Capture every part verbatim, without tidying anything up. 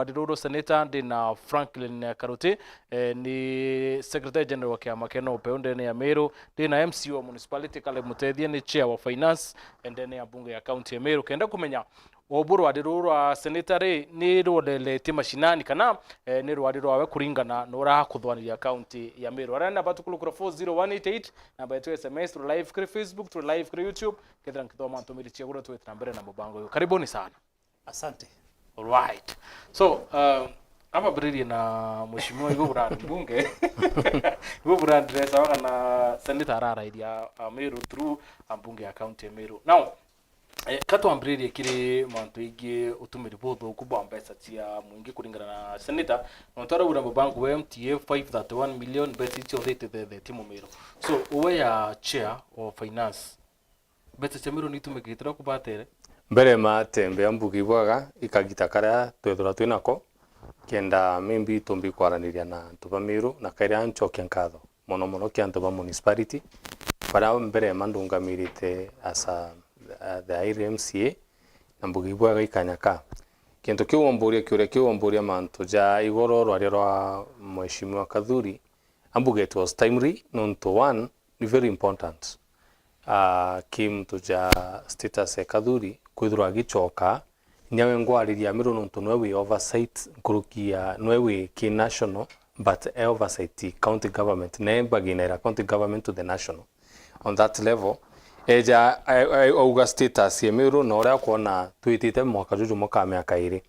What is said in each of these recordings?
Rwari ruru Senator, ndi na Franklin Karuti, eh, ni Secretary General wa kiama kia NOPEU ndene ya Meru, ndi na M C wa Municipality Caleb Mutethia, ni Chair wa Finance ndene ya mbunge ya County ya Meru. Kenda kumenya ubu rwari ruru rwa Senator ri, ni rwonderetie mashinani kana, eh, ni rwari rwawe kuringana na uria akuthwaniria County ya Meru. Aria namba tukurukura four zero one eight eight, namba yetu ya S M S, turi live kuri Facebook, turi live kuri YouTube, kethira nkithoma ntumiri ciaku uria twite na mbere na mubango uyu. Karibuni sana. Asante. Alright. So, uh, ambambiririe na mheshimiwa Igwe Burandi mbunge. Igwe Burandi resawa kana senator ararairia, uh, Meru through, uh, mbunge ya county ya Meru. Now, eh, ka twambiririe kiri mantu igii utumiri buthuku bwa mbeca cia mwingi kuringana na senator, nontu araugire mubango wa M T F five thirty-one million mbeca icio ithithithitie mu Meru. So, uwe ya chair of finance, mbeca cia Meru niitumikite uria kubatere? Mbere ma tembe a mbuge ibwega ikagita karia twethirwa twi nako, kenda maybe tumbi kwaraniria na antu ba Meru, na kairia ncokia nkatho mono mono kia antu ba municipality, baria mbere ma ndungamirite as a, a, the I R M C A, na mbuge ibwega ikanya ka. Kintu kiu wamburia, kiuria kiu wamburia mantu ja igoro rwaria rwa Mheshimiwa Kathuri, ambuge it was timely, nontu one, ni very important, ah, ki muntu ja status e Kathuri, kwithirwa agicoka, inya we ngwariria Meru nontu nwe wi oversight nkuruki ya, nwe wi ki national, but e oversight county government, ne baginaira county government to the national. On that level, eja, a-, a-, auga status ya Meru na uria akwona twitite mwaka juju mwaka miaka iri.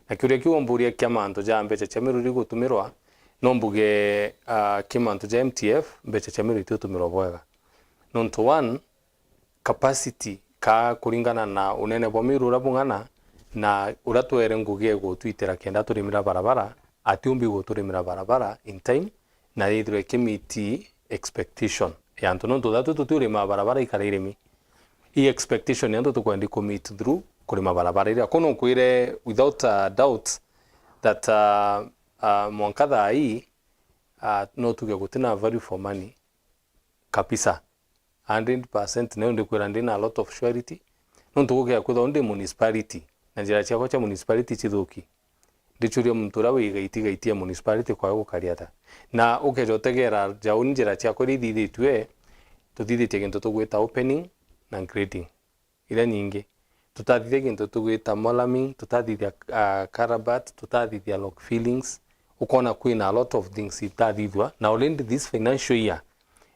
Na kiuria kiu umburia kia mantu ja mbeca cia Meru rigutumirwa, no mbuge, ah, ki mantu ja M T F, mbeca cia Meru itiutumirwa bwega. Nontu one, capacity ka kuringana na unene bwa Meru uria bung'ana, na uria twere ngugi egutwitira kenda turimira barabara, atiumbi guturimira barabara in time, na yithirwe ikimiti expectation ya antu. Nontu thatu tutiurimaa barabara ikara irimi. I expectation ya antu tukwendi ku meet through kurima barabara iria. Kono nkwire without a doubt that, uh, uh, mwanka thaa ii, ah, no tuge gutina value for money kabisa. Hundred percent, nayo ndikwira ndina a lot of surety. Nontu gukea kwithwa ndi municipality, na njira ciakwa cia municipality cithuki. Ndicuria muntu uria wi gaiti gaiti ya municipality kwawe gukari ata. Na ukeja utegera jauni njira ciakwa iria ithithitue, tuthithitie gintu tugwita opening na grading. Iria nyingi. Tutathithia gintu tugwita molamming, tutathithia, ah, carabat, tutathithia lock fillings. Ukona kwina a lot of things itathithua. Na already this financial year,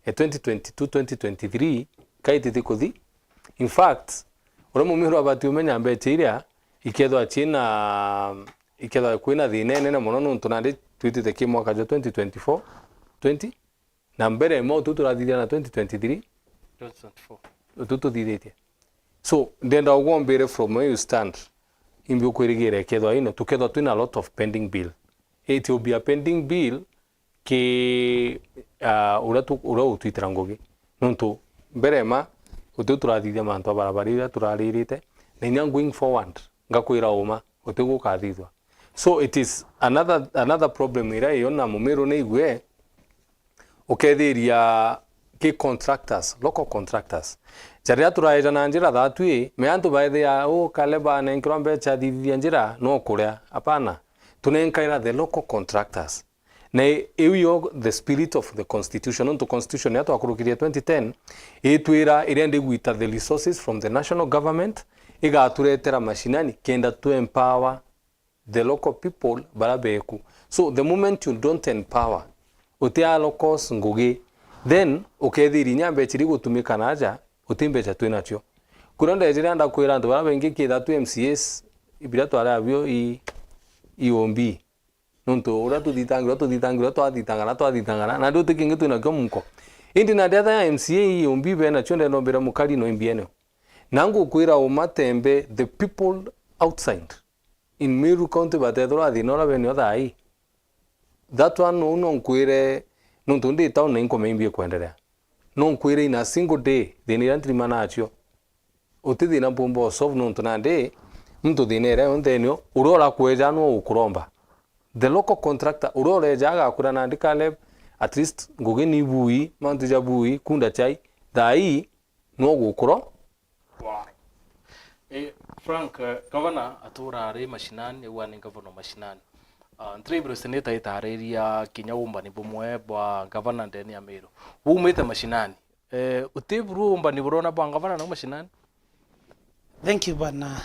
e twenty twenty-two, twenty twenty-three, kaititi kuthi. In fact, uria mumiru abati umenya mbeca iria, ikethwa ciina, ikethwa kwina thina inene mono nontu nandi twitite ki mwaka jwa twenty twenty-four, twenty, na mbere mo tu turathithia na twenty twenty-three, twenty twenty-four. Tu tuthithitie. So, ndenda ugwombire from where you stand, imbi ukwirigira ikethwa ino, tukethwa twina a lot of pending bill. It will be a pending bill ki, ah, uria tu-, uria utwitira ngugi. Nontu mbere ma, uti turathithia mantu a barabara iria turaririte, na inya going forward, ngakwira uma, uti gukathithua. So it is another, another problem iria iyo na mumiru ni igue, ukethiria ki contractors, local contractors. Jaria turaeja na njira thatu i, me antu baethia, "U, Kaleba anenkirwa mbeca athithithia njira, no kuria." Hapana. Tunenkaira the local contractors. Na i-, iu yo the spirit of the constitution. Nontu constitution ya twakurukirie twenty ten, itwira iria ndigwita the resources from the national government, igaturetera mashinani, kenda tu empower the local people bara beku. So the moment you don't empower, utia locals ngugi, then ukethiria inya mbeca iria igutumika na aja, uti mbeca twi nacio. Kuria ndejire ndakwira antu bara baingi kitha tu M C As, ibira twari abio i, i O M B. Nontu uria tuthitangirwa, tuthitangirwa, twathitangana, twathitangana, na ndu ti kingi twi nakio munko. Indi na ndetha ya M C A i O M B be nacio, ndenda umbire mukari no imbi eneo. Na ngukwira uma tembe the people outside in Meru County batethirwa thina uria benio thaa ii. That one no, no nkwire, nontu ndi town na inkomenya imbi ikwenderea. No nkwire in a single day, thina iria ntirima nacio, uti thina mpumba u solve nontu nandi muntu thina iria yonthe enio, uria urakweja no ukuromba. The local contractor, uria ureja agakwira nandi Caleb, at least ngugi ni bui, mantu ja bui, kunda chai, thaa ii, no gukuro. Wow. Eh, Frank, eh, gavana atura ari mashinani, uga ni gavana mashinani. Ah, Ntribiro Seneta itariria kinya uumbani bumwe bwa ngavana ndene ya Meru. Buumite mashinani. Eh, uti buru uumbani burona bwa ngavana nau mashinani? Thank you, Bwana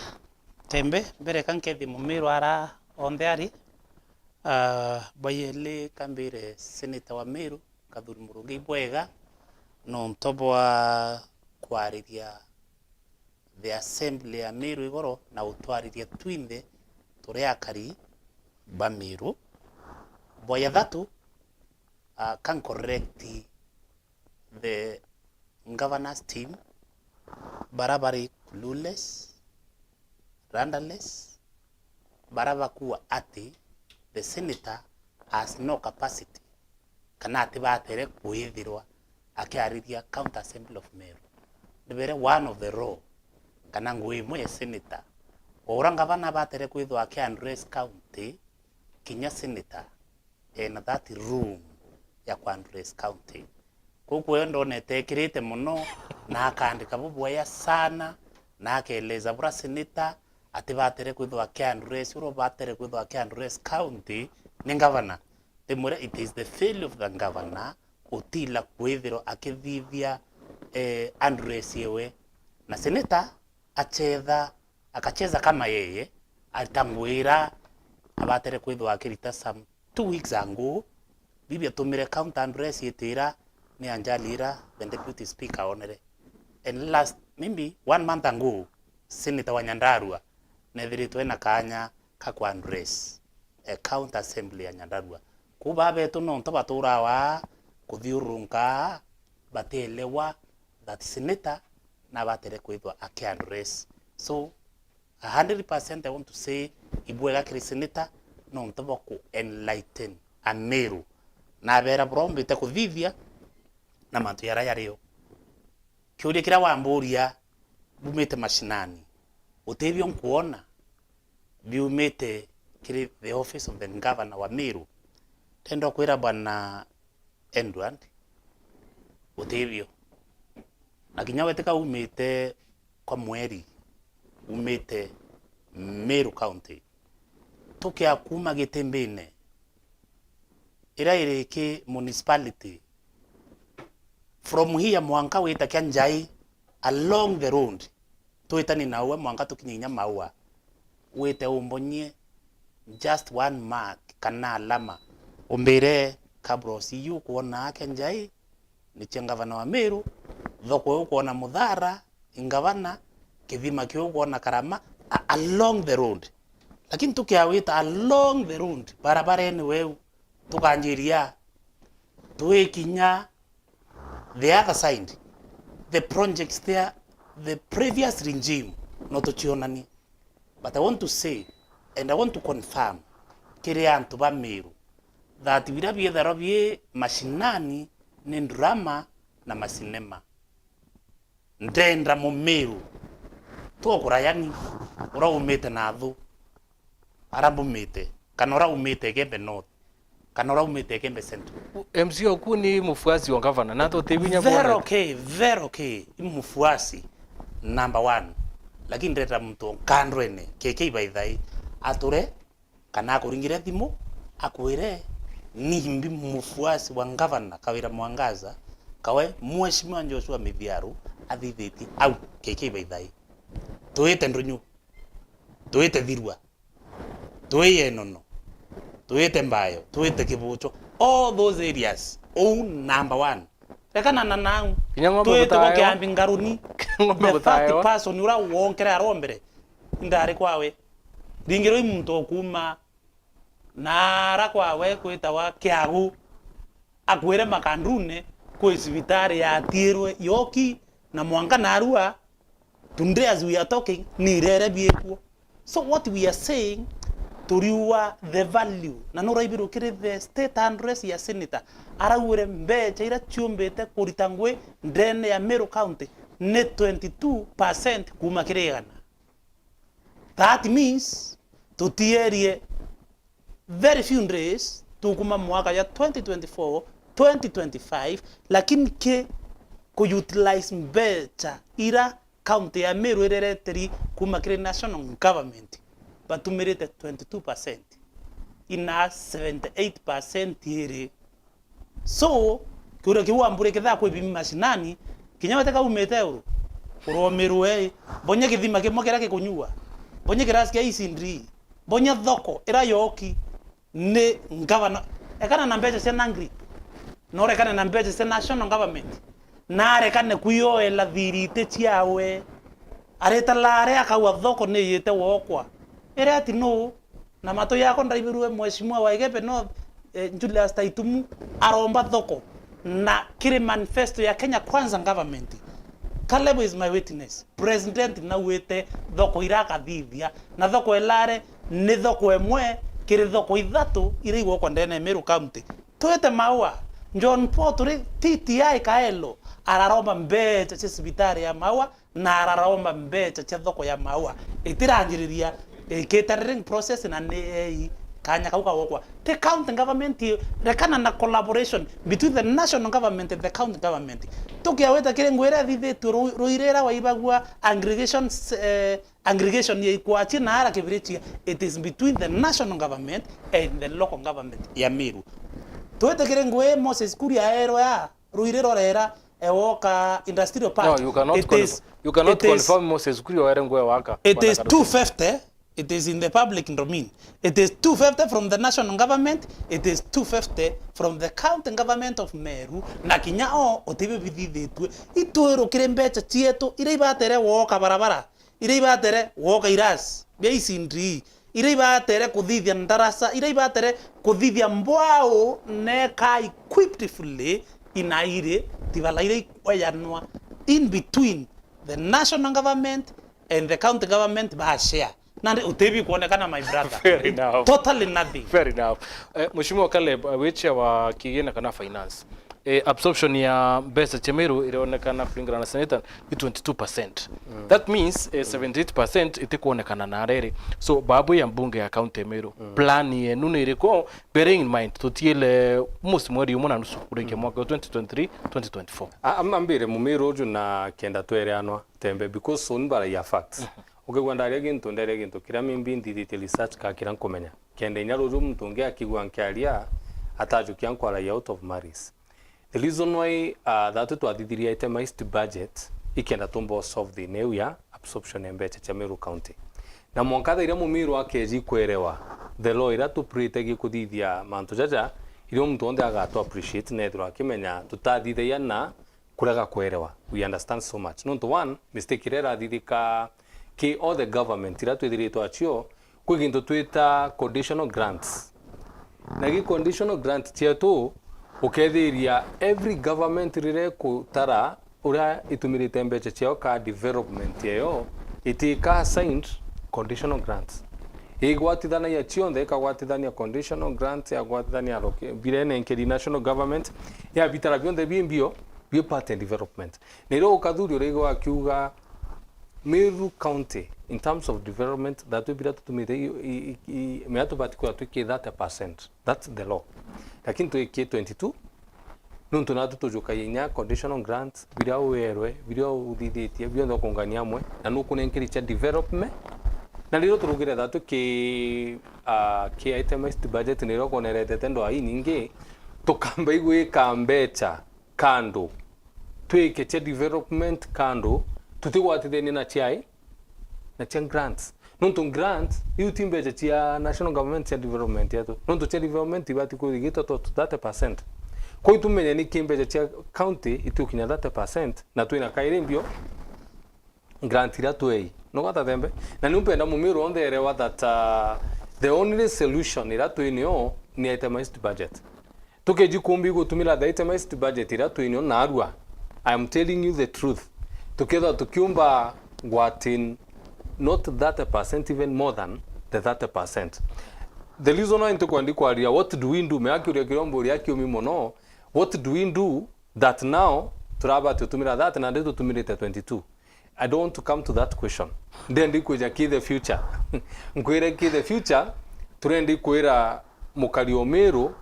Tembe. Mbere ka nkethi Mumiru ara onthe ari. Ah, bwa yeli kambire Seneta wa Meru, Kathuri Murungi bwega, nontu bwa kwariria the assembly ya Meru igoro na utwariria twinthe turi akari ba Meru. Bwa ya thatu, ah, can correct the governor's team, bara bari clueless, rudderless, bara bakua ati the senator has no capacity kana atibatere kwithirwa akiariria County Assembly of Meru. Ndibere one of the role kana ngui imwe ya senator. O uria ngavana abatere kwithirwa aki address county, kinya senator ena that room ya ku address county. Koguo yo ndonete ekirite mono, na akaandika bubwega sana, na akeeleza bura senator atibatere kwithirwa aki address, uria ubatere kwithirwa aki address county ni ngavana. Ndimwire, it is the failure of the governor utila kwithirwa akithithia, eh, address yewe. Na senator achetha, akacheza kama yeye, arita ngui ira abatere kwithirwa akirita some two weeks ago, bibi atumire counter address itira ni ajali ira the deputy speaker onere. And last, maybe one month ago, Senator wa Nyandarua nethiritwe ena kaanya ka ku address, eh, county assembly ya Nyandarua. Kuu babetu nontu baturawa kuthiurunka, batielewa that senator nabatere kwithwa aki address. So, a hundred percent I want to say, ibwega kiri senator nontu bwa ku enlighten Ameru, na abera buria umbite kuthithia na mantu jaria jario. Kiuria kiria wamburia, bumite mashinani, utibio nkuona biumite kiri the office of the governor wa Meru? Ndenda kwira Bwana Edward, utibio. Na kinya wetika umite kwa mweri, umite Meru County. Tukia kuma Gitimbine, ira iri ki municipality, from here mwanka wita kia Njai, along the road, twitani nawe mwanka tukinye inya Maua, wite umbonyie just one mark kana alama, umbire kabros iu ukwona kia Njai, ni cia ngavana wa Meru, thoko iu ukwona Muthara, i ngavana, kithima kiu ukwona Karama, a-, along the road. Lakini tukiawita along the road, barabarene weu, tukanjiria, twikinya the other side, the projects there, the previous regime, no tucionani. But I want to say, and I want to confirm, kiri antu ba Meru, that biria bietharwa bi mashinani ni drama na masinema. Ndenda Mumiru, tukurayani, uria umite na thu, ara mbumite, kana uria umite Igembe North, kana uria umite Igembe Central. M C A oku ni mufuasi wa gavana, na tutibinya very okay, very okay, i mufuasi number one. Lakini ndenda muntu nkandwene, K K Baithai, ature kana akuringire thimu, akwire, ni mbi mufuasi wa ngavana Kawira Mwangaza, kawe Mheshimiwa Joshua Mithiaru athithitie au K K Baithai. Twite Ndunyu, twite Thirwa, twi Enono, twite Mbayo, twite Kibucho, all those areas, ou number one. Rekana na nau. Kinya ng'ombe twite gutaewa. Kiambi Ngaruni. Ng'ombe the fact gutaewa. Person uria wonkere arombere, indari kwawe. Ringiro i muntu okuma nara kwawe kwitawa Kiagu, akwire Makandune kwi cibitari yatiirwe yoki, na mwanka narua, today as we are talking, ni irere biikuo. So what we are saying, turiua the value, na nuraibirwe kiri the state address ya senator, araugire mbecha iria ciumbite kurita ngui ndene ya Meru County ni twenty two percent kuma kiri igana. That means, tutierie very few days, tukuma mwaka ya twenty twenty-four, twenty twenty-five, lakini ki ku utilize mbecha ira county ya Meru irereteri kuma kiri national government, batumirite twenty two percent. ina seventy eight percent iri. So, kiuria kiu wambure kethaa kwi bimi mashinani, kinya wete kaumite uru, uromirwe, bonya kithima kimwe kiria gikunyua, bonya kirasi kia Isindri, bonya thoko ira yoki, ni ngavana, ekana na mbeca cia NAGRIP, na urekane na mbeca cia national government, na arekane kwioela thiriti ciawe, areta lare akauga thoko ni yite wokwa, ere ati nuu? Na matu yakwa ndaibirue Mheshimiwa wa Igembe North, eh, Julius Taitumu aromba thoko na kiri manifesto ya Kenya Kwanza government. Caleb is my witness. President nauite thoko ira akathithia, na thoko elare ni thoko emwe kiri thoko ithatu ira igwokwa ndene ya Meru County. Twite Maua, John Paul turi T T I Kaelo araromba mbeca cia cibitari ya Maua, na araromba mbeca cia thoko ya Maua itiranjiriria, eh, catering process na ni ei kanya kau kagokwa. Ti county government iyo, rekana na collaboration between the national government and the county government. Tukiaweta kiri ngwira thithitwe ru-, ruirira waibagua aggregation, eh, aggregation ya Ikwachi na ara Kibirichia, it is between the national government and the local government ya Meru. Twete kiri ngwi Moses Kuria aerwa ya ruirira rera ewoka industrial park. No, you cannot It is, conf-, you cannot it is, confirm Moses Kuria were ngwe waka. It is two fifty, it is in the public domain. It is two fifty from the national government, it is two fifty from the county government of Meru, na kinya o utibi bithithitue. Itwirukire mbeca cietu iria ibatere woka barabara, iria ibatere woka irasi bia Isindri, iria ibatere kuthithia ndarasa, iria ibatere kuthithia mbwau neka equipped fully inairi tibala iria ikweyanwa in between the national government and the county government ba share. Nandi utebi kuonekana, my brother. Fair enough. Totally nothing. Fair enough. Eh, Mheshimiwa Caleb, eh, wichia wa kigina kana finance. Eh, absorption ya mbeca cia Meru ironekana kulingana na senator ni twenty two percent. Mm. That means, eh, seventy eight percent itikuonekana na riri. So, babu ya mbunge ya county ya Meru, mm, plan yenu ni iriku? Bearing in mind, tutiele almost mweri umwe na nusu kurikia, mm, mwaka wa twenty twenty three, twenty twenty four. A-, am-, ambire mumiru uju na kenda twereanwa tembe, because uni baragia facts. Mhm. Ukigua ndaria gintu, nderia gintu kiria maybe nthithitie research ka kiria nkumenya. Kenda inya ruju muntu ungi akigua nkiaria, atajukia nkwaragia out of malice. The reason why, uh, that twathithirie itemized budget, ikenda tumba solve thina iu ya absorption ya mbeca cia Meru County. Na mwanka thaa iria mumiru akeji kwerewa the law iria tupurite gikuthithia mantu jaja, irio muntu onthe agatu appreciate na ethirwa akimenya tutathithagia na kurega kwerewa. We understand so much. Nontu one, mistake iria irathithika ki all the government iria twithiritwe acio, kwi gintu twita conditional grants. Na gi conditional grant cietu, ukethiria every government riria ikutara uria itumirite mbeca ciao ka development yayo, itika assigned conditional grants. Igwatithanagia cionthe, ikagwatithania conditional grants, yagwatithania alloca-, biria inenkeri national government, yabitara bionthe bi mbio, bi part in development. Na irio ukathuria uraigua akiuga Meru County, in terms of development, that we bira tutumite i, i, i, i, mea tubati kwithirwa twiki thirty percent. That's the law. Lakini twiki twenty two, nontu natu tujukagia inya conditional grants, biria uerwe, biria uthithitie, bionthe ukungania amwe, na nukunenkeri cia development. Na riria turugire thatu ki, ah, ki itemized budget, nirio ukoneretete ndwaa inyingi, tukamba igwika mbeca kando, twike cia development kando, tutigwatithenie na cia i, na cia grants. Nontu grants, iu ti mbeca cia national government cia development yetu. Nontu cia development ibati kwithigitwa to thirty percent. Kwou tumenye niki mbeca cia county itukinya thirty percent, na twina kairi mbio, grant iria twei. Nugwata thembe? Na niu mpenda mumiru onthe erewa that, uh, the only solution iria twinio ni itemized budget. Tukeji kumbi gutumira the itemized budget iria twinio narua, I am telling you the truth. Tukethwa tukiumba gwatin not thirty percent, even more than the thirty percent. The reason why ntikwendi kwaria, what do we do? Me akiuria kiria mburi akiumi mono, what do we do that now turabati utumira thirty na ndi tutumirite twenty two? I don't want to come to that question. Ndendi kwija ki the future. Nkwire ki the future, turendi kwira mukari o Meru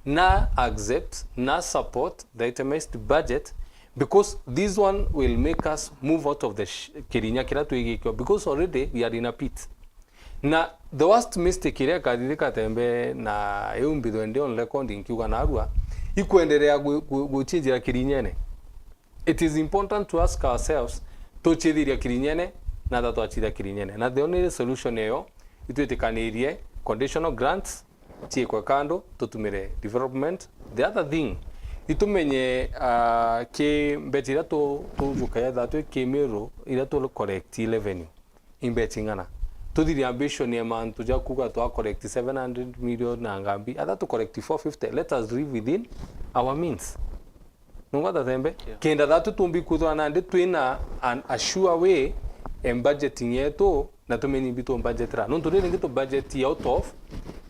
na accept, na support the itemized budget, because this one will make us move out of the sh-, kirinya kiria twigikio, because already we are in a pit. Na the worst mistake iria ikathithika Tembe, na iu mbithwe ndi on record nkiuga narua, ikwenderea gu-, gu-, guchinjira kirinyene. It is important to ask ourselves, tuchithiria kirinyene, na ta twachitha kirinyene. Na the only solution eyo, itwitikanirie conditional grants, ciikwe kando, tutumire development. The other thing, itumenye, ah, ki mbeca iria tu-, tujuka etha twi kimiru, iria tu collect revenue, i mbeca ing'ana. Tuthiri ambition ya mantu ja kuuga twa collect seven hundred million na ngambi, etha tu collect four fifty, let us live within our means. Nungwata Tembe? Yeah. Kenda thatu tumbi kwithwa nandi twina an, a sure way in budgeting yetu, na tumenye imbi tu budgetira. Nuntu riri ringi tu budget out of,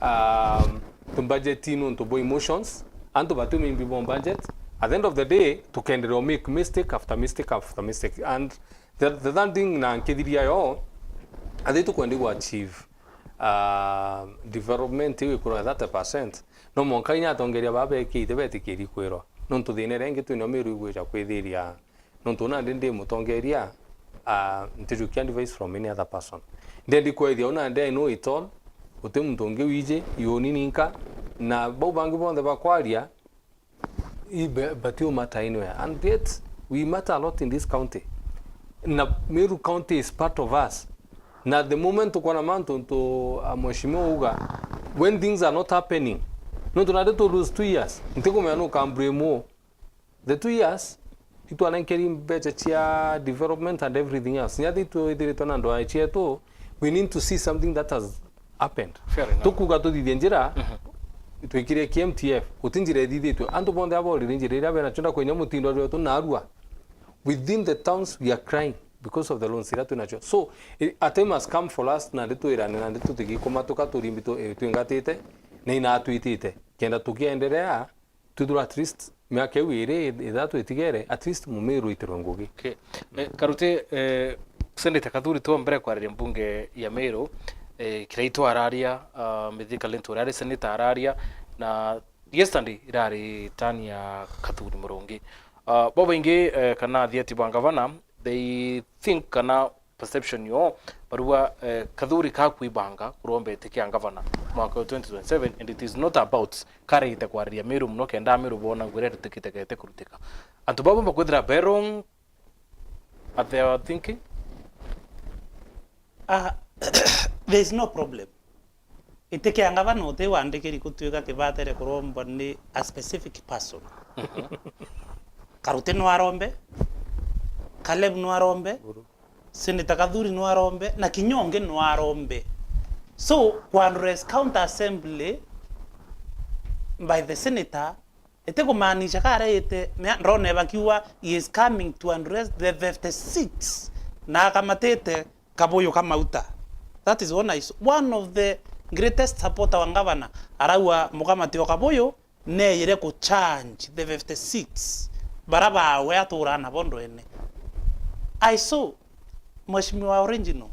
um, tu budget nuntu bwa emotions, antu batumenye imbi bwa budget. At the end of the day, tukenderea make mistake after mistake after mistake. And the, the third thing na nkithiria yo, athi tukwendi ku achieve, uh, development iu ikura thirty percent. No mwanka inya atongeria baa bekiite betikiri kwirwa. Nontu thina iria ingi twinao Miru igwija kwithiria. Nontu nandi ndi mutongeria, ah, ntijukia advice from any other person. Ndendi kwethia u nandi I know it all, guti muntu ungi wiji, iuni ninka, na bau bangi bonthe bakwaria, i be-, but you matter anywhere. And yet, we matter a lot in this county. Na Meru County is part of us. Na the moment ukwona mantu ntu, ah, mheshimiwa uga, when things are not happening, nontu nandi tu lose two years, ntikumenya nu ka blame u. The two years, itwanenkeri mbeca cia development and everything else. Nyathi twithiritwe na ndwaa cietu, we need to see something that has happened. Fair enough. Tukuga tuthithie njira, mhm, twikire K M T F, guti njira ithithitwe. Antu bonthe aborire njira iria benacio, ndakwinya mutindo jwetu narua. Within the towns, we are crying because of the loans iria twinacio. So, i-, a time has come for us, na nditwirane, na nditutigikumatuka turimbi tu-, eh, twingatite, na inatwitite. Kenda tukienderea, twithirwa at least miaka iu iri ithatu itigere, at least Mumiru itirwe ngugi. Okay. Eh, Karuti, eh, Senator Kathuri tu mbere kwariria mbunge ya Meru, eh, Kiraitu araria, ah, Mithika Linturi ari senator araria, na yesterday irari turn ya Kathuri Murungi. Ah, bobaingi, eh, kana athieti ba ngavana, they think kana perception yo, barua, eh, Kathuri kakwibanga kuromba iti kia ngavana mwaka wa twenty twenty-seven, and it is not about karite kwariria Meru muno kenda Meru bona nguria ritikite kete kurutika. Antu babo bakwithira be wrong at their thinking? Ah, there is no problem. Iti kia ngavana uti wandikiri gutuika kibatere kurombwa ni a specific person. Mhm. Karuti no arombe, Caleb no arombe, Senator Kathuri no arombe, na kinya ungi no arombe. So, ku address county assembly by the senator, iti kumaanisha karete, mea-, ndona bakiuga he is coming to address the fifty-six, na akamatite Kabuyu ka Mauta. That is one, is one of the greatest supporter wa ngavana. Arauga mukamati o Kabuyu neeyire ku change the fifty-six bara bawe aturaa nabo ndwene. I saw Mheshimiwa Original.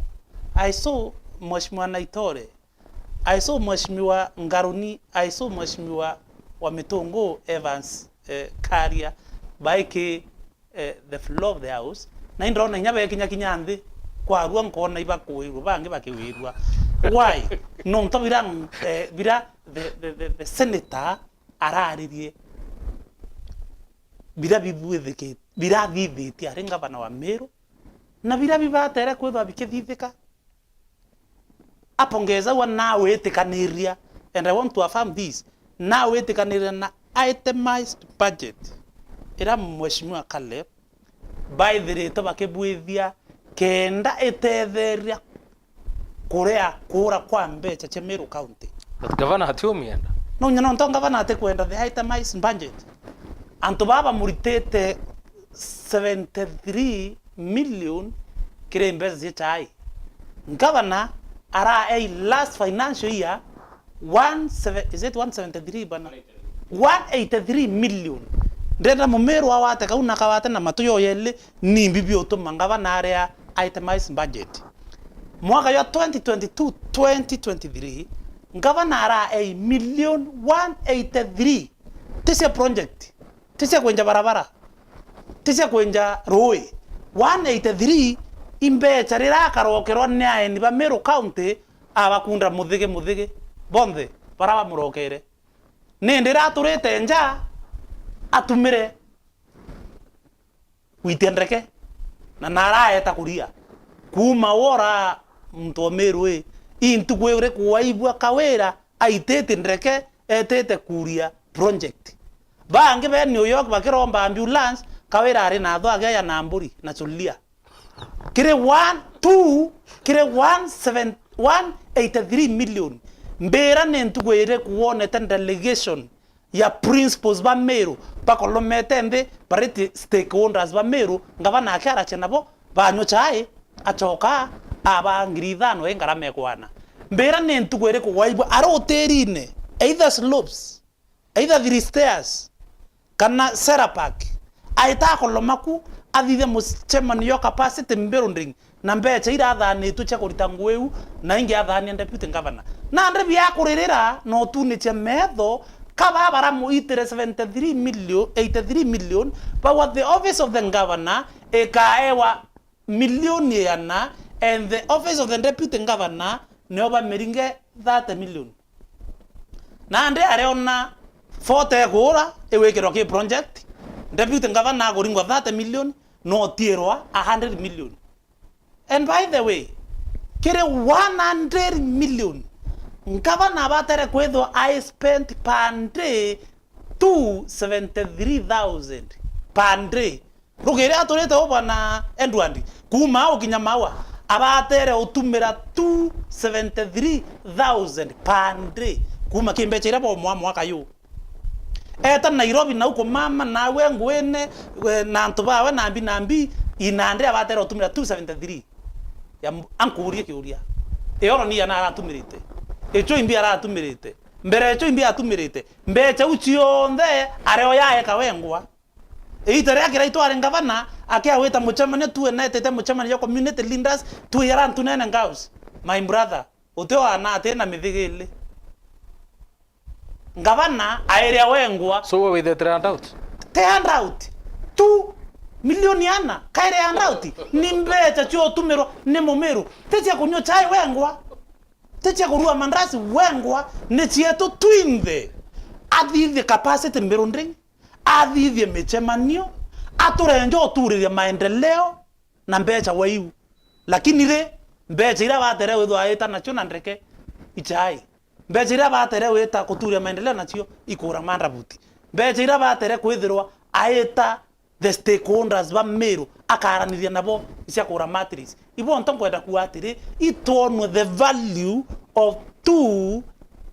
I saw Mheshimiwa Naitore. I saw Mheshimiwa Ngaruni. I saw Mheshimiwa wa Mitungu Evans, eh, Karia. Baiki eh, the floor of the house, na indona inya bekinya kinya nthi kwarua, nkona ibakuirua, bangi bakiwirua. Why? Nontu bira, eh, bira the, the, the, the senator araririe, bira bibwithiki-, bira thithitie ari ngavana wa Meru, na bira bibatere kwithwa bikithithika. Apongeza ua na witikaniria, and I want to affirm this, na witikaniria na itemized budget ira Mheshimiwa Caleb baithirite bakibwithia kenda itetheria kuria kuura kwa mbeca cia Meru County. But gavana atiumienda. No nyona nontu gavana atikwenda the itemized budget. Antu baba bamuritite seventy-three million kiri mbeca cia chai. Ngavana araei last financial year one seven, is it one seventy-three bana? One eighty-three million. Ndenda Mumiru awate kau na kawate na matu yoyeli, nimbi biutuma ngavana aria itemized budget. Mwaka jwa twenty twenty-two, twenty twenty-three, ngavana araei million one eighty-three. Ti cia project. Ti cia kwenja barabara, ti cia kwenja ruui. One eighty-three imbeca rira akarokerwa ni aeni ba Meru County, abakunda muthigi muthigi, bonthe bara bamurokere. Nindi riria aturite nja, atumire gwitia ndeke, na naraeta kuria. Kuuma wora muntu o Meru ii, i ntuku iriku waigua Kawira aitite ndeke, etite kuria project? Bangi be New York bakiromba ambulance, Kawira ari na atho age ya na mburi na chulia. Kiri one, two, kiri one seven, one eighty-three million. Mbira ni ntuku iriku wonete delegation ya principals ba Meru bakolomete nthi, bari ti stakeholders ba Meru, ngavana ake aracia nabo, banyua chai, acoka aba ngiri ithano i ngarama ikwana. Mbira ni ntuku iriku waigua ari utirine, either slopes, either three stairs, kana Serra Park, aita akoloma ku, athithia mucemanio capacity building, na mbecha iria athanitwe cia kurita ngugi iu, na ingi athania deputy governor. Nandi biakuririra na utunicia metho, kaba baramuitire seventy-three million, eighty-three million, bauga the office of the governor ikaewa milioni iana, and the office of the deputy governor nio bamiringe thirty million. Nandi ariona forty ikuura iwikirwa ki project, deputy governor akuringwa thirty million, no otiirwa a hundred million. And by the way, kiri one hundred million, ngavana abatere kwithwa I spent per day two seventy-three thousand per day. Rugiri aturite u bwana Edward, kuuma au kinya maua, abatere utumira two seventy-three thousand per day, kuuma ki mbecha iria baumwa mwaka yu. Eta Nairobi nau kumama nawe nguine, we, na antu bawe nambi nambi, inandi abatere utumira two seventy-three. Ya m-, ankurie kiuria. Ioro ni ana aratumirite. Icho imbi aratumirite. Mbere icho imbi atumirite. Mbecha u cionthe, areo yaeka wengwa. Iita riria Kiraitu ari ngavana, akiagwita mucemanio, tu enetete mucemanio jwa community leaders, tu yara ntunene ngaus. My brother, utio ana ati na mithigili. Ngavana airia wengwa. So we withetera handout? Te handout. Two million ana, kaire handout. Ni mbecha cio utumirwa ni Mumiru. Ti cia kunyua chai wengwa. Ti cia kurua mandazi wengwa. Ni cietu twinthe. Athithie capacity building. Athithie micemanio, aturenje uturiria maendeleo na mbecha wa iu. Lakini ri, mbecha iria batere withwa aita nacio na ndeke, ichai. Mbecha iria batere wita kuturia maendeleo nacio, ikura mandabuti. Mbecha iria batere kwithirwa aita the stakeholders ba Meru, akaraniria nabo cia kura matrix. Ibo nto nkwenda kuuga atiri, itwonwe the value of two,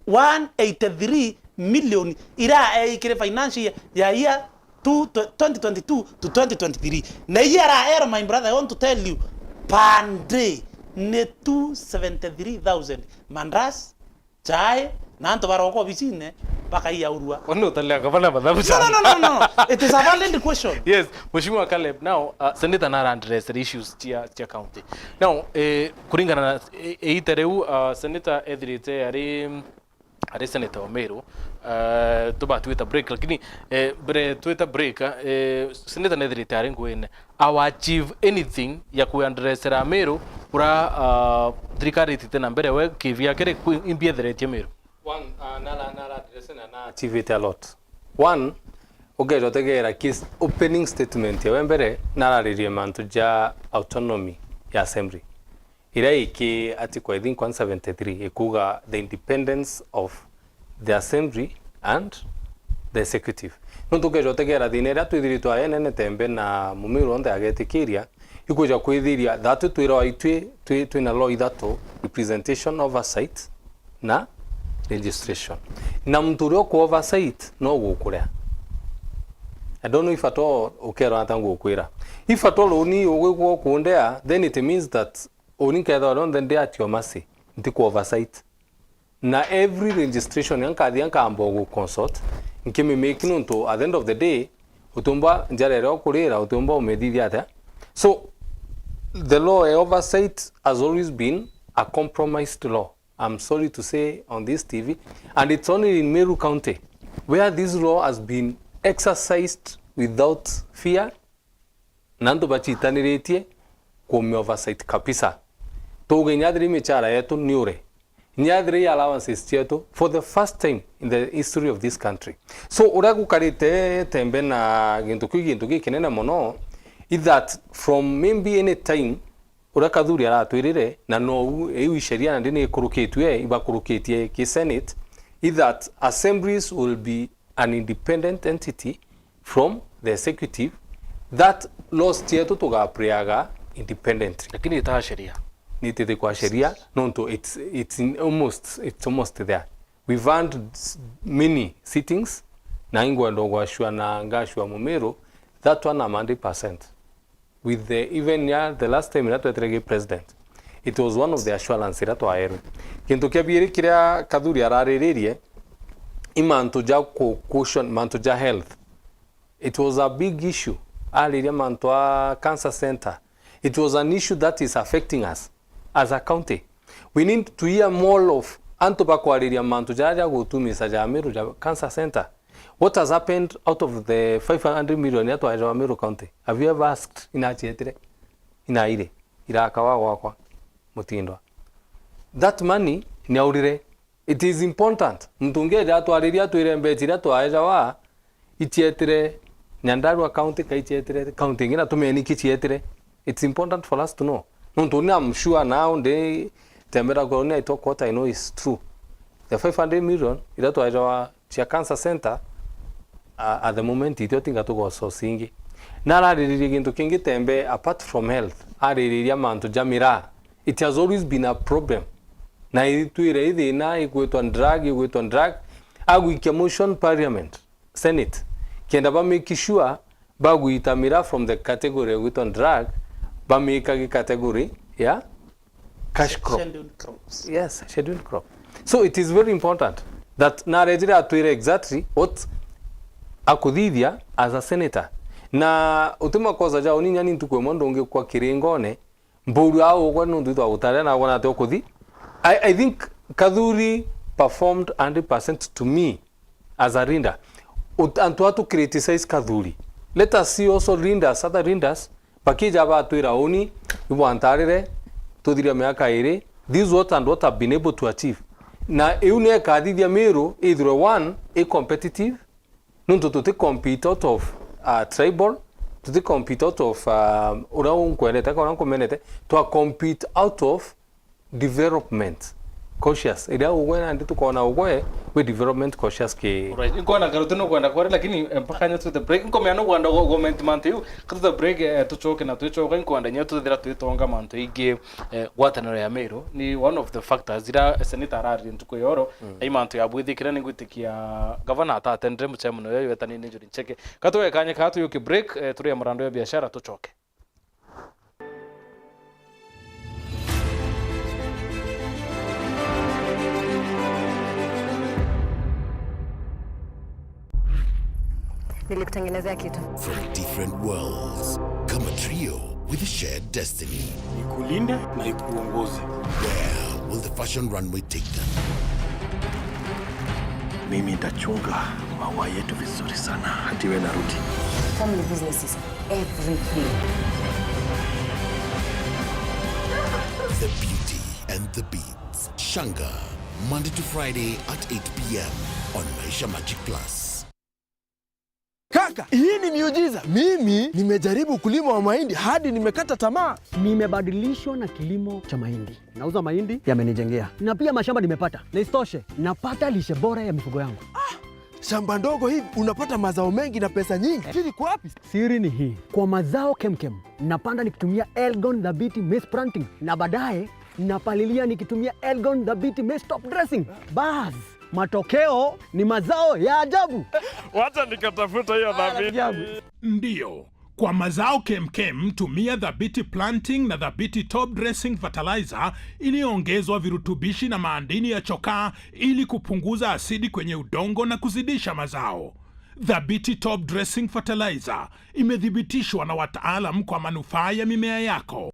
one eighty-three million ira eikire financial ya year two, twenty twenty-two to twenty twenty-three. Na iya araero, my brother, I want to tell you, per day ni two seventy-three thousand. Mandazi, chai, na antu baroka obicine, bakaiyaurua. Kwani utalea gavana mathabu sana? No, no, no, no, no. It is a valid question. Yes, Mheshimiwa Caleb, now, uh, Senator nara address the issues cia, cia county. Now, eh, kuringana na, eh, iita riu, uh, Senator ethirite ari, ari Senator wa Meru, uh, tubatwita break, lakini, eh, mbere twita break, eh, Senator nethirite ari nguine. Our achieve anything ya kwiaddressera Meru, ura, uh, thirikari itite na mbere, we kivi yake ri, kwi-, imbi etheretie Meru? One, uh, nara, nara address na na achievite a lot. One, ukeja utegera ki s-, opening statement yawe mbere, nararirie mantu ja autonomy ya assembly. Iria iki Article, I think, one seventy-three ikuga the independence of the assembly and the executive. Nontu ukeja utegera thina iria twithiritwe ayenene tembe na Mumiru onthe agetikiria, ikwija kwithiria that twirwa itwi twi, twina law ithatu: representation, oversight na registration. Na muntu uria uku oversight no gukurea. I don't know if at all ukerwa ata ngukwira. If at all uni ugwikwa ukundea, then it means that uni nkethwa rionthe ndi at your mercy, ntiku oversight. Na every registration ya nkathia nkamba gu consult, nkimimake nontu at the end of the day, utiumba njara iria ukurira, utiumba umithithia atia. So, the law ya oversight has always been a compromised law, I'm sorry to say, on this T V, and it's only in Meru County where this law has been exercised without fear, na antu bachitaniritie kuumia oversight kabisa. Tuuge inya thiri michara yetu ni ure, Inya thire i allowances cietu for the first time in the history of this country. So, uria gukarite Tembe na gintu kiu, gintu gikinene mono, is that from maybe any time uria Kathuri aratwirire, na nou iu i sheria nandi ni ikurukitue, ibakurukitie ki Senate, is that assemblies will be an independent entity from the executive, that laws cietu tugapreaga independently. Lakini itaa sheria. Ni tithikwa sheria, nontu it's, it's in almost, it's almost there. We've had s-, many sittings, na ingwenda gwashua na ngashua Mumiru, that one I'm hundred percent. With the, even ya the last time iria twetire gi president, it was one of the assurance iria twaerwe. Gintu kia biiri kiria Kathuri arariririe, i mantu ja ku-, caution, mantu ja health. It was a big issue. Ariria mantu a cancer center. It was an issue that is affecting us as a county. We need to hear more of antu bakwariria mantu jaria ja gutumisa ja Meru ja cancer center. What has happened out of the five hundred million iria twaejawa Meru County? Have you ever asked ina cietire? Ina iri? Irakawa gwakwa? Mutindwa. That money ni aurire. It is important. Muntu ungi eja atwariria atwire mbeca iria twaejawa icietire Nyandarua County, ka icietire county ingi, na tumenye niki cietire. It's important for us to know. Nontu ni I'm sure now ndi tembera kwa ni I talk what I know is true. The five hundred million iria twaejawa cia cancer center, uh, at the moment, itio tinga tugoco cingi. Na arariririe gintu kingi Tembe, apart from health, aririria mantu ja miraa. It has always been a problem. Na itwire i thina igwitwa drug, igwitwa drug. Agwikia motion parliament, Senate, kenda ba make sure bagwita miraa from the category igwitwa drug, bamikage category ya cash crop. Scheduled crops. Yes, scheduled crop. So it is very important that narejire atwire exactly what akuthithia as a senator. Na uti makosa jao, ni nyani ntuku imwe ndungikwa kiringone, mburu au ugwe nuntu itwa gutaria na ugwe nati ukuthi. I, I think Kathuri performed hundred percent to me as a leader. Ut-, antu atu criticize Kathuri. Let us see also leaders, other leaders, bakija batwira uni, ibwantarire, tuthiria miaka iri, this is what and what I've been able to achieve. Na iu ni ikathithia Meru ithirwe one, i competitive, nuntu tuti compete out of, uh, tribal, tuti compete out of, uh, uria unkwendete, kana uria nkumenete, twa compete out of development conscious. Iria ugwe nandi tukona ugwe wi development conscious ki. Alright, nkwona Karuti nukwenda kwari, lakini, eh, mpaka nya to the break. Nkomea nukwenda go-, comment mantu iu. Ka to the break, eh, tucoke na twicoka, nkwenda nya tuthira twitonga mantu ingi, eh, ngwataniro ya Meru. Ni one of the factors ira senator arari ntuku ya oro, mm, ai mantu ya bwithikira ni ngwitikia gavana atatendire mucemano yo yetani ni Njuri Ncheke. Ka tuwe kanya ka tuyuki break, eh, turia murando ya biashara tucoke. Nilikutengenezea kitu. From different worlds, come a trio with a shared destiny. Ikulinde na ikuongoze. Where will the fashion runway take them? Mimi nitachunga maua yetu vizuri sana, hadi we narudi. Family business is everything. The Beauty and the Beats. Shanga, Monday to Friday at eight p m on Maisha Magic Plus. Kaka, hii ni miujiza. Mimi nimejaribu ukulima wa mahindi hadi nimekata tamaa. Nimebadilishwa na kilimo cha mahindi. Nauza mahindi, yamenijengea. Na pia mashamba nimepata. Na isitoshe, napata lishe bora ya mifugo yangu. Ah, shamba ndogo hivi, unapata mazao mengi na pesa nyingi. Siri iko wapi? Siri ni hii. Kwa mazao kemkem, napanda nikitumia Elgon Dhabiti Maize Planting. Na baadaye, napalilia nikitumia Elgon Dhabiti Maize Top Dressing. Bas, matokeo ni mazao ya ajabu. Wacha nikatafuta hiyo. Haya, dhabiti. Rafiki yangu. Ndio, kwa mazao kemkem, tumia Dhabiti Planting na Dhabiti Top Dressing Fertilizer iliyoongezwa virutubishi na madini ya chokaa ili kupunguza asidi kwenye udongo na kuzidisha mazao. Dhabiti Top Dressing Fertilizer imethibitishwa na wataalam kwa manufaa ya mimea yako.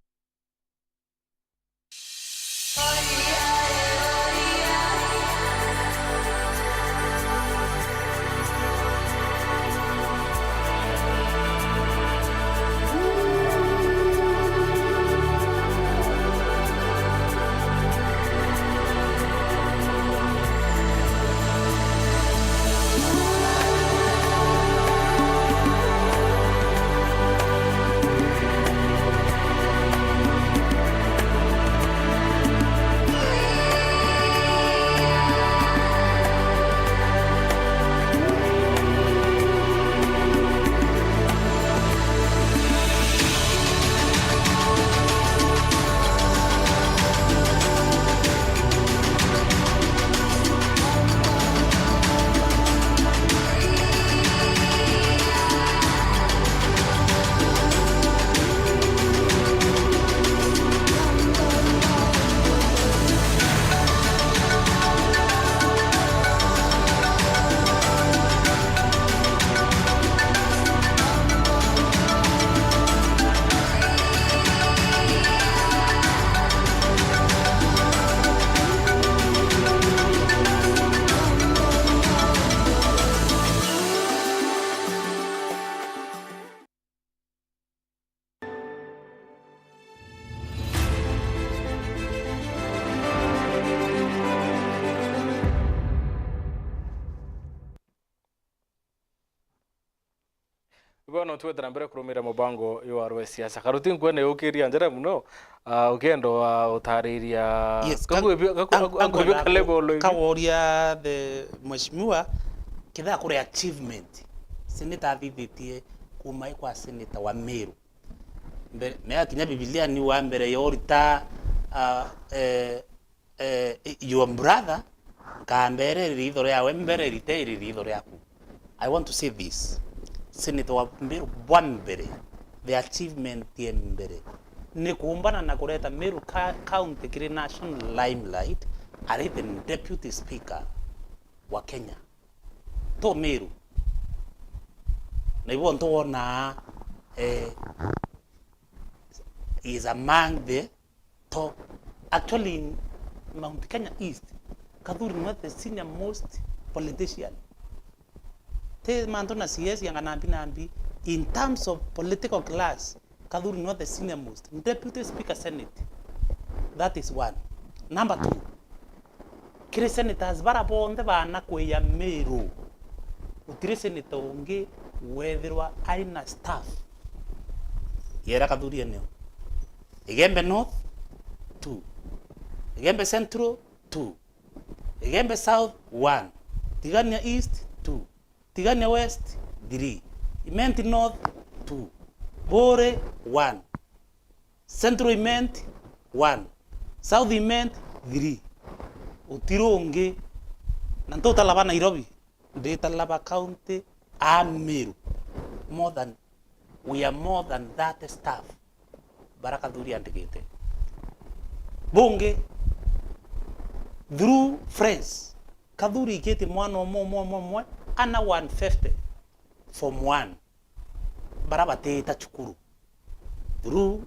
Bono twetera mbere kurumira mubango uyu wa rwe siasa. Karuti nkwene ukiria njara muno, ah, ukendo wa utariria. Yes, ka-, gaku-, gaku-, ang-, gaku-, angwenda gaku-, level ku-, ibi. Kaworia the mheshimiwa, kitha kuri achievement. Senator athithitie kuma kwa senator wa Meru. Mbere, mea kinya Bibilia ni wa mbere yorita, ah, eh, eh, your brother, nkambere ritho riawe mbere rite iri ritho riaku. I want to say this. Senator wa Meru bwa mbere, the achievement ye mbere, ni kuumbana na kureta Meru ka-, County kiri national limelight, ari the deputy speaker wa Kenya. To Meru. Na ibo ntu wonaa, eh, is among the top. Actually, in Mount Kenya East, Kathuri niwe the senior most politician. Ti mantu na C S ya nganambi nambi. In terms of political class, Kathuri niwe the senior most. Deputy Speaker Senate. That is one. Number two, kiri senators bara bonthe bana kwia Meru, gutiri senator ungi wethirwa aina staff yera Kathuri eneo. Igembe North, two. Igembe Central, two. Igembe South, one. Tigania East, two. Tigania West, three. Imenti North, two. Buuri, one. Central Imenti, one. South Imenti, three. Utiri ungi. Na ntutalaba Nairobi, nditalaba county a Meru. More than, we are more than thirty staff bara Kathuri andikite. Bungi, through friends, Kathuri ikitie mwana umwe, umwe, umwe, umwe, ana one fifty form one, bara batiita cukuru. Through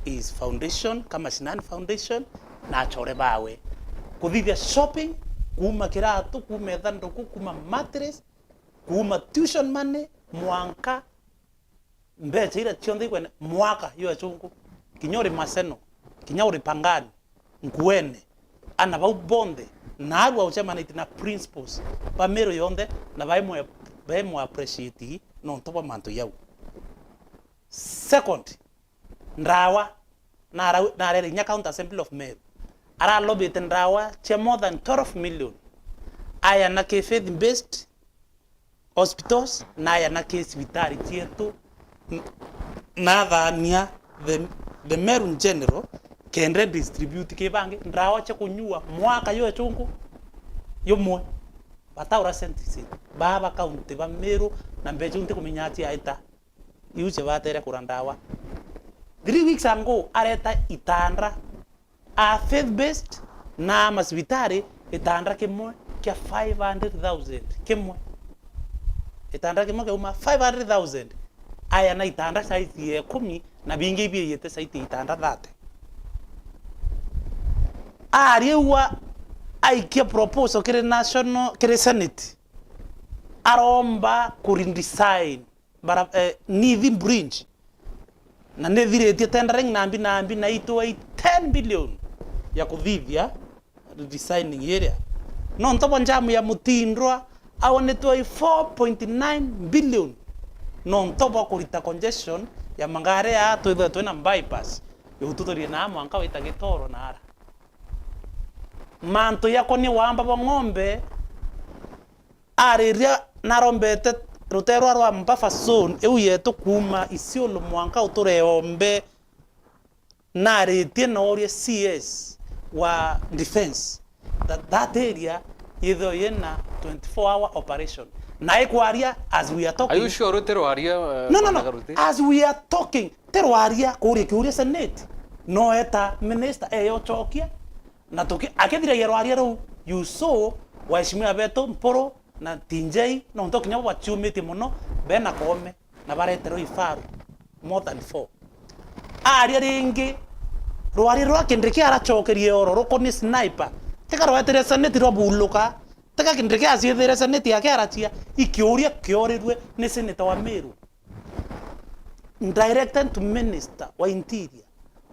his foundation, Kamashinani Foundation, na achore bawe. Kuthithia shopping, kuuma kiratu, kuuma ithanduku, kuuma mattress, kuuma tuition money, mwanka mbecha iria cionthe ikwenda, mwaka yo achungu, kinya uri Maseno, kinya uri Pangani, Nkuene, ana bau bonthe, na arua ucemanitie na principals ba Meru yonthe, na baimwe, baimwe appreciate nontu bwa mantu jau. Second, ndawa, narau-, narere inya County Assembly of Meru, aralobite ndawa cia more than twelve million, aya na ki faith based hospitals, na aya na ki cibitari cietu, n-, nathania the, the Meru in general, kenda distribute ki bangi ndawa cia kunyua mwaka yo echungu yumwe. Bataura sentences baba county ba Meru, na mbecha iu ntikumenya ciaita iu cibatere kura ndawa. Three weeks ago areta itanda a faith based na macibitari, itanda kimwe kia five hundred thousand kimwe. Itanda kimwe kiauma five hundred thousand. Aya na itanda size ya ikumi, na bingi ibiiyite saiti itanda thirty. Ariua aikia proposal kiri national, kiri senate, aromba ku redesign bara, eh, Nithi Bridge, na nithiritie tendering nambi nambi, na itwai ten billion ya kuthithia redesigning iria. No ntobo njamu ya Mutindwa, au nitwai four point nine billion. No ntobo kurita congestion ya magari ya twithwe twina bypass, yututhurie na mwanka wita Gitoro na ara. Mantu yakwa ni wamba bwa ng'ombe, ariria narombete ruterwa rwa buffer zone iu yetu kuuma Isiolo mwanka uture Iombe, naritie nooria C S wa defense that, that area yithwe yina twenty-four hour operation. Na ikwaria as we are talking. Are you sure utirwaria, uh, No, no, no. Bwana Garuti? As we are talking, tirwaria kuria kiuria Senate. No eta minister eyochokia. Na tuki-, akithiragia rwaria ruu, you saw waheshimiwa betu Mpuru na T J, nontu kinya bo baciumitie mono, be na Koome, na bareterwe ifaru, more than four. Aria ringi, rwaria rwa Kindiki aracokerie oro rukoni sniper, tika rwetire seneti rwabuluka, tika Kindiki aciithire seneti yake arachia, ikiuria kiorirue ni senator wa Meru. Directed to Minister wa Interior.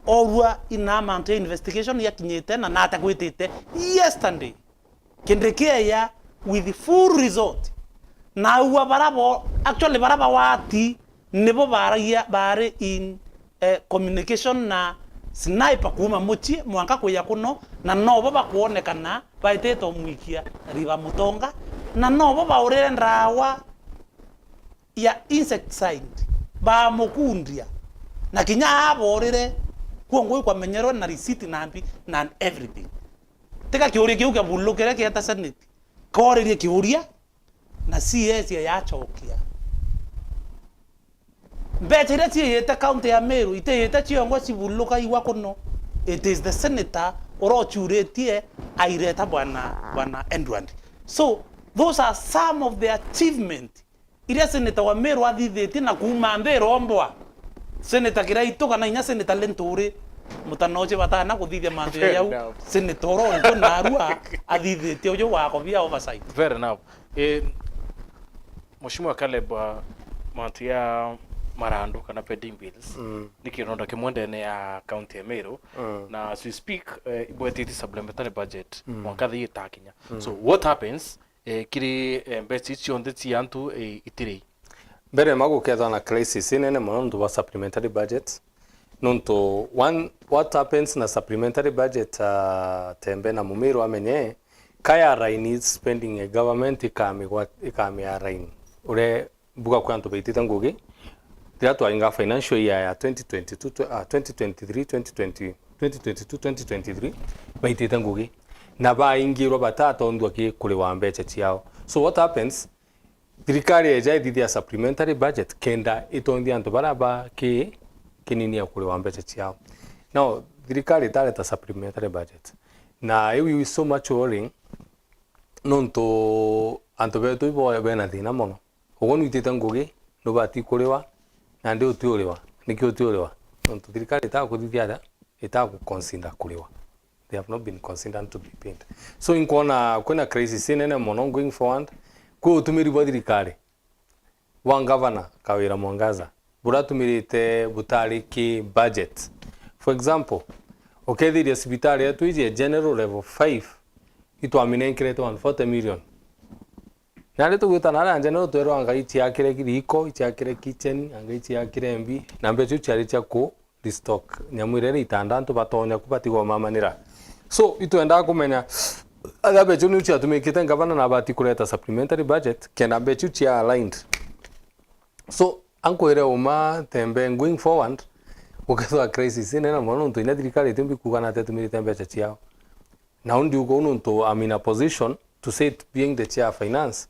Orua ina mantu ya investigation yakinyite na nata gwitite yesterday. Kindiki eya with full result. Na aua bara bo, actually bara ba wati, nibo baragia, bari in, eh, communication na sniper kuuma mucii mwanka kuya kuno, na nobo bakwonekana baitite umwikia River Mutonga, na nobo baurire ndawa ya insecticide, bamukundia, na kinya aborire, kuo ngui kwamenyerwe na receipt na mbi na everything. Tiga kiuria kiu kiabulukire kieta Senate, koririe kiuria, na C S yacokia. Mbeca iria ciiyite kaunti ya Meru, itiyite ciongwa cibulluka igwa kuno. It is the senator urocuritie aireta bwana, bwana Edward. So, those are some of the achievement iria senator wa Meru athithitie na kuuma nthi irombwa. Senator Kiraitu kana inya senator Linturi, mutanoche batana kuthithia mantu ya Fair yau. Enough. Senator uronto narua athithitie uju wa kobia oversight. Fair enough. Eh, Mheshimiwa Caleb, uh, mantu ya marandu kana pending bills, mm, ni kirondo kimwe ndene ya county ya Meru, mm, na as we speak, eh, ibwetete supplementary budget, mm, mwanka thii itakinya. Mm. So what happens, eh, kiri, eh, mbeca ici cionthe cia antu, eh, itiri? Mbere ma gukethwa na crisis inene mono nontu bwa supplementary budget. Nontu one, what happens na supplementary budget, uh, Tembe na Mumiru amenye, kaya raini spending ya government ikamigwa-, ikamia raini. Uria mbuga kwi antu baitite ngugi, riria twainga financial year ya twenty twenty-two, tw-, ah, twenty twenty-three, twenty twenty, twenty twenty-two, twenty twenty-three, baitite ngugi. Na baingirwa batatondua ki kuriwa mbeca ciao. So what happens? Thirikari eja ithithia supplementary budget kenda itonthia antu baria ba ki-, kinini ya kuriwa mbeca ciao. Now, thirikari itareta supplementary budget. Na iu is so much worrying, nontu antu betu ibo bena thina mono. Uguo nwitite ngugi, nubati kuriwa, nandi utiuriwa. Niki utiuriwa? Nontu thirikari itakuthithia atia? Itaguconsider kuriwa. They have not been considered to be paid. So, inkwona kwina crisis inene mono going forward. Kwi utumiri bwa thirikari bwa ngavana Kawira Mwangaza buratumirite butari ki budget. For example, ukethiria cibitari yetu iji ya General Level five itwaminenkerete one forty million. Nari tugwita nari anja nio twerwa anga iciakire ki riiko, iciakire kitchen, anga iciakire mbi, na mbeca iu ciari cia ku restock nyamu iria iri itanda antu batonya ku batigomamanira. So, itwendaa kumenya, atha mbeca iu niu ciatumikite ngavana na abati kureta supplementary budget, kenda mbeca iu cia aligned. So, ankwire uma Tembe going forward, gukethwa crisis inene mono nontu inya thirikari itiumbi kuuga nati atumirite mbeca ciao. Na u ndiuga uu nontu I'm in a position to say it being the chair finance,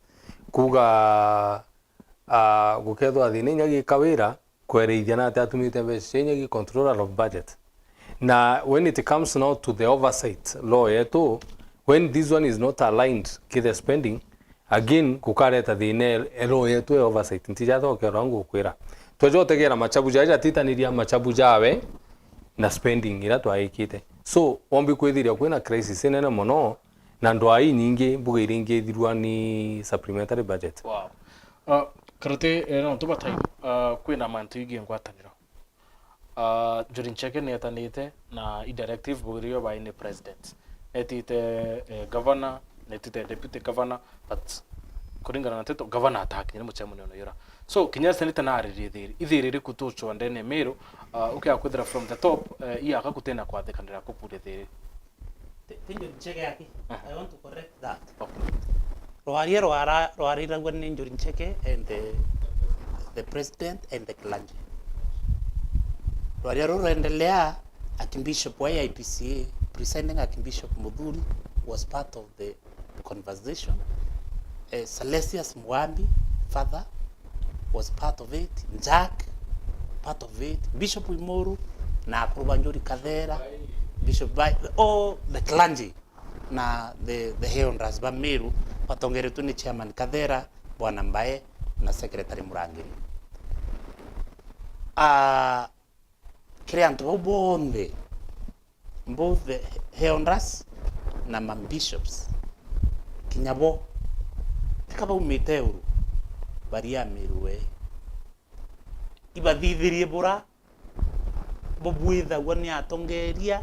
kuuga, ah, gukethwa thina inya gi Kawira, kwereithia nati atumite mbeca cia inya gi controller of budget. Na when it comes now to the oversight law yetu, when this one is not aligned ki the spending, again, gukareta thina e-, e law yetu e oversight. Ntijathokerwa ngukwira. Tweja utegera machabu jaja jatitaniria machabu jawe na spending iria twaikite. So, wombi kwithiria kwina crisis inene mono, na ndwaa inyingi mbuga iria ingi ithirwa ni supplementary budget. Wow. Uh, Karuti, eh, no tuba time, uh, kwina mantu ingi ngwataniro. Uh, Njuri Ncheke nietanite na i directive buririo bai ni president. Netite, eh, governor, netite deputy governor, but kuringana na nteto, governor atakinyire mucemanio yura. So, kinya senete na ariririe thiri, ithiri riku tucwa ndene Meru, uh, ukia kwithira from the top, eh, iaka kutena kwathikanira kukuria thiri. Ti, ti Njuri Ncheke aki. Aha. I want to correct that. Okay. Rwaria rwara-, rwariragua ni Njuri Ncheke and the, the president and the clergy. Rwaria ruu rwendelea, Archbishop wa I P C A, presiding Archbishop Muthuri was part of the conversation. Eh, Salesius Mugambi, father, was part of it. Jack, part of it. Bishop Imuru, na akuru ba Njuri Kathera, Bishop ba, all the clergy na the, the elders ba Meru, batongeretwe ni chairman Kathera, Bwana Mbae, na secretary Murangiri. Ah, kiri antu bau bonthe, both the elders na ma bishops, kinya bo, tika baumite uru, bari a Meru we. Ibathithirie bura bubwithagua ni atongeria,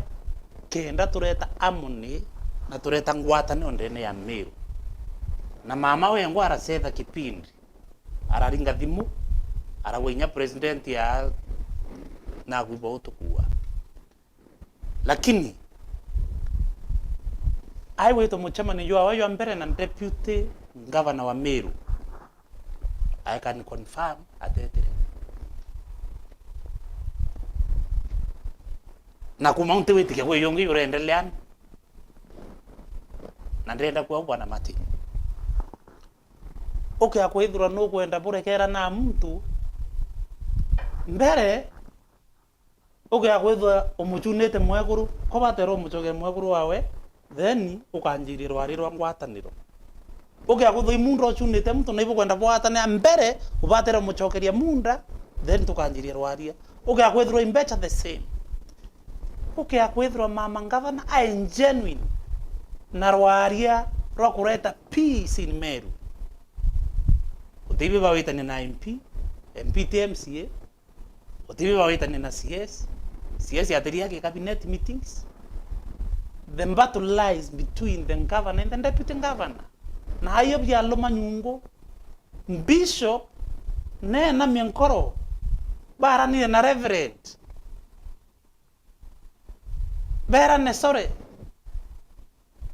kenda tureta harmony na tureta ngwataniro ndene ya Meru. Na mama wengwa aracetha kipindi, araringa thimu, Arauga inya president ya nakwibwa utukua. Lakini, ai gwitwa mucemanio jwawe jwa mbere na deputy governor wa Meru, I can confirm atetire. Na kuma unti witikia gwi yungi urendelea, na ndenda kuwa bwana Martin. Ukia kwithirwa nukwenda burekera na muntu mbere, ukia kwithirwa umucunite mwekuru, ko batera umucokere mwekuru wawe, then ukanjiria rwari rwa ngwataniro. Ukia kwithirwa i munda ucunite muntu na ibukwenda bwatanira mbere, ubatera umucokeria munda, then tukanjiria rwaria. Ukia kwithirwa i mbecha the same. Ukia kwithirwa mama ngavana ai genuine na rwaria rwa kureta peace in Meru. Utibi bawitania na M P, M P ti M C A, utibi bawitania na C S, C S atiria ki cabinet meetings. The battle lies between the governor and the deputy governor. Na ayo bialuma nyungu, bishop nena minkoro baranire na reverend, berane sorry,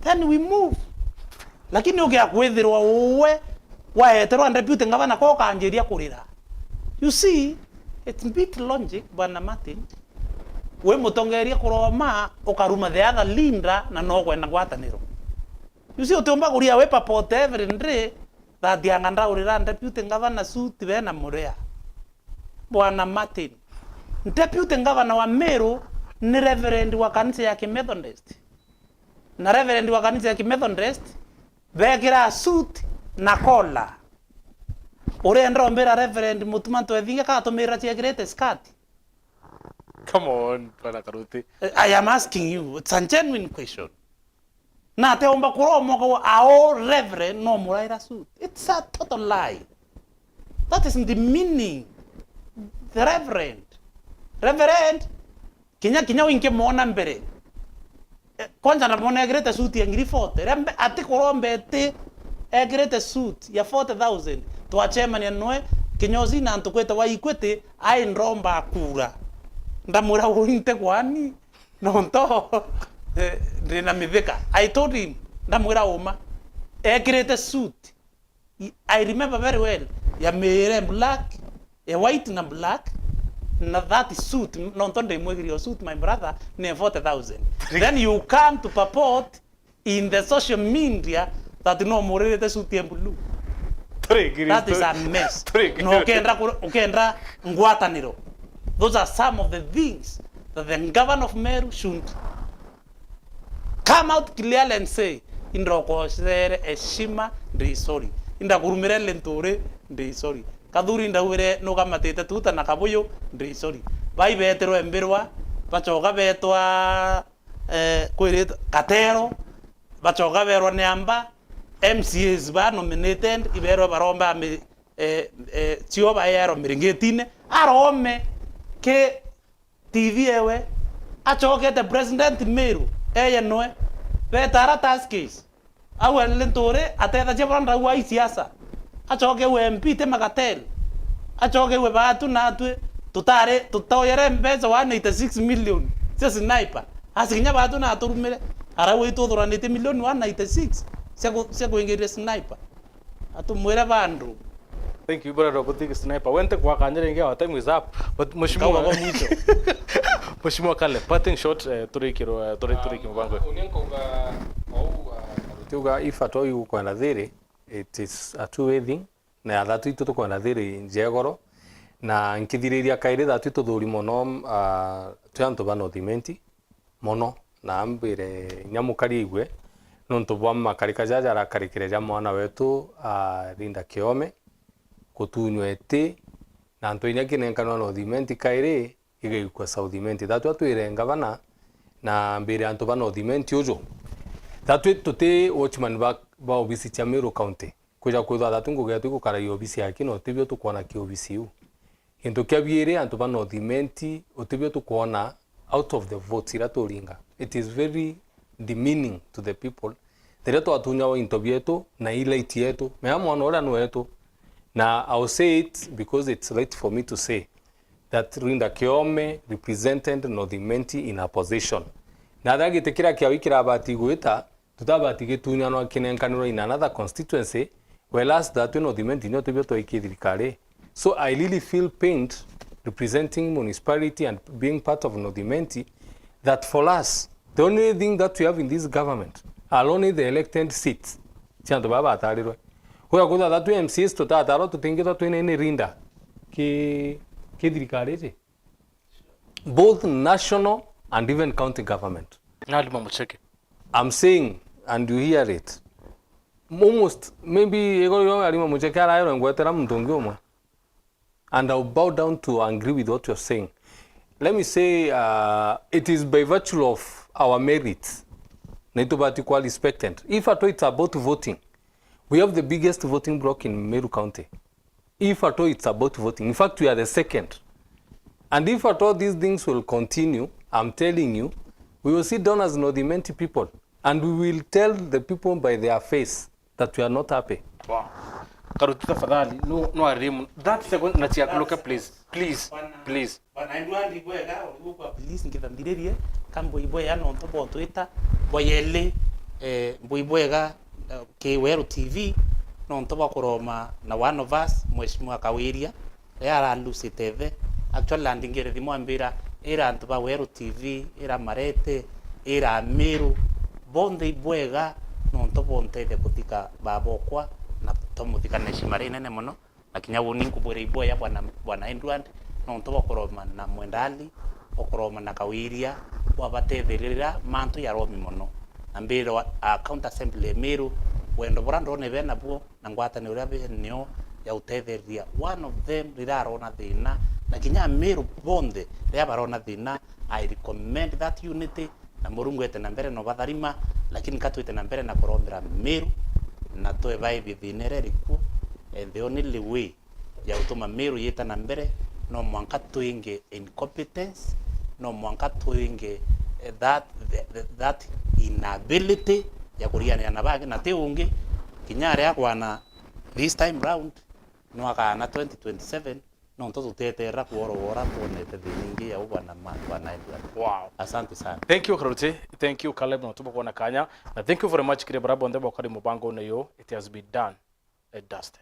then we move. Lakini ugia kwithirwa uwe waeterwa deputy governor ko ukanjiria kurira. You see, it's bit logic, bwana Martin. Wi mutongeria kuroma, ukaruma the other leader na no kwenda ngwataniro. You see, utiumba kuria wi papote every day, that anga ndaurira deputy governor suit bena muria. Bwana Martin, deputy governor wa Meru ni reverend wa kanisa ya Kimethodist. Na reverend wa kanisa ya Kimethodist bekira suit na collar. Urenda umbira reverend Mutuma Twethinge katumirira ciekirite skirt? Come on, bwana Karuti. I am asking you, it's a genuine question. Na ateumba kuromwa kwa ao reverend no muraira suit. It's a total lie. That is demeaning the reverend. Reverend, kinya, kinya winkimwona mbere. Eh, kwanza ndamwona ekirite suit ya ngiri forty. Ria mbe-, ati kuromba eti ekirite suit ya forty thousand. Twacemania nwe kinyozi na antu kwite wa Equity, ai ndomba kura. Ndamwira, "Ui nti kwani?" Nonto, eh, ndina mithika. I told him, ndamwira uma. Ekirite suit. I, I remember very well. Ya mire black, ya white na black, na that suit, nonto ndimwigirie suit, my brother, ni forty thousand. Then you come to purport in the social media that no muririte suit ya blue. That is a mess. No ukenda kura-, ukenda ngwataniro. Those are some of the things that the governor of Meru should come out clearly and say, "Indokosere heshima, ndi sorry. Indakurumire linturi, ndi sorry. Kathuri ndaugire nugamatite tuta na kabuyu, ndi sorry." Bai betirwe mbirwa, bachoka betwa eh, kwirita Katero, bachoka berwa ni amba, M C As ba nominated, iberwa baromba mi-, eh, eh, cio baerwa miringitine, arome ki T V ewe, achokete president Meru, eye nwe, betara Tuskys. Au Linturi atethagia bura ndau ai siasa. Achokewe M P ti makateli. Achokewe baatu natwi tutari tutoyere mbeca one eighty six million cia sniper. Asi kinya baatu naturumire. Arau ituthuranite milioni one eighty six cia ku-, cia kuingiria sniper. Atumwire bandu. Thank you, brother, for taking sniper. Wente kwa kanya ringi, our time is up. But Mheshimiwa, Kau gako mwisho. Mheshimiwa Kale, parting shot, eh, turikirwe, eh, turi-, turiki mubango. Unia nkauga, wau, ah, tiuga ifa to iu kwenda thiri, it is a two way thing. Na thatu itu tukwenda thiri njegoro. Na nkithiriria kairi thatu ituthuri mono, ah, twi antu ba North Imenti. Mono, na ambire inya mukari aigue, nontu bwa makarika jaja arakarikire ja mwana wetu, ah, Linda Kiome, gutunywa iti, na antu inya kinenkanwa North Imenti kairi, igaikua South Imenti. Thatu atwire ngavana, na mbire antu ba North Imenti uju. Thatu tuti watchman ba, ba obisi cia Meru County. Kwija kwithwa thatu ngugi yetu igukaragia obisi yaki na utibio tukwona ki obisi iu. Gintu kia biiri, antu ba North Imenti, utibio tukwona out of the votes iria turinga. It is very demeaning to the people. Riria twatunyawa into bietu na i right yetu, mea mwana uria ni wetu, Na I'll say it because it's right for me to say that Linda Kiome represented North Imenti in her position. Na aria giti kiria kiawe kirabati gwita, tutabati gitunyanwa kinenkanirwa in another constituency, whereas that we North Imenti nio tibio twaikie thirikari. So I really feel pained representing municipality and being part of North Imenti, that for us, the only thing that we have in this government are only the elected seats cia antu baba batarirwe. Kuya kuthatha twi M C As tutatarwo tutingithwa twina ini Linda ki, ki thirikari iji, both national and even county government. Nali mamucheke. I'm saying, and you hear it. Almost, maybe, ego yo arima mucheke arairwe ngwetera muntu ungi umwe. And I'll bow down to agree with what you're saying. Let me say, uh, it is by virtue of our merits. Na itubati kwa respected. If at all it's about voting, we have the biggest voting bloc in Meru County. If at all it's about voting. In fact, we are the second. And if at all these things will continue, I'm telling you, we will sit down as North Imenti people and we will tell the people by their face that we are not happy. Wow. Karuti, tafadhali, no, no arimu. That second, na chiakuluke, please. Please, please. Bwana Edward Bwega, uri gukwa. Please, ngitha nthiririe, ka mbui bwega nontu bwa utwita, bwa yeli, eh, mbui bwega, eh, ki Weru T V, nontu bwa kuroma na one of us, Mheshimiwa Kawiria, riria aralusite ithe. Actually, andingire thimu ambira, ira antu ba Weru T V, ira Marete, ira Amiru, bonthe ibwega, nontu bwa untethia kuthika baba okwa, na twamuthika na heshima rinene mono. Na kinya uni nkubwira ibwega bwana, bwana Edward, nontu bwa kuroma na Mwendali, bwa kuroma na Kawiria, bwabatetheria mantu jaromi mono. Na mbirwa a County Assembly ya Meru, wendo buria ndone be nabuo, na ngwataniro iria be nio ya utetheria one of them riria arona thina, na kinya Amiru bonthe riria barona thina, I recommend that unity, na Murungu ete na mbere no batharima, lakini ka twite na mbere na kurombera Meru, na twe baibie thina iria irikuo, and the only way ya gutuma Meru yita na mbere, no mwanka twinge incompetence, no mwanka twinge, eh, that, the, the, that inability ya kuriganira na bangi, na ti ungi, kinya aria akwana this time round, no akaana twenty twenty-seven, nontu tutieterera kworogora twonete thina ingi ya u bwana ma-, bwana Edward. Wow. Asante sana. Thank you, Karuti. Thank you, Caleb, nontu bwa kwona kanya. Na thank you very much kiri baria bonthe bokari mubangone uyu. It has been done and dusted.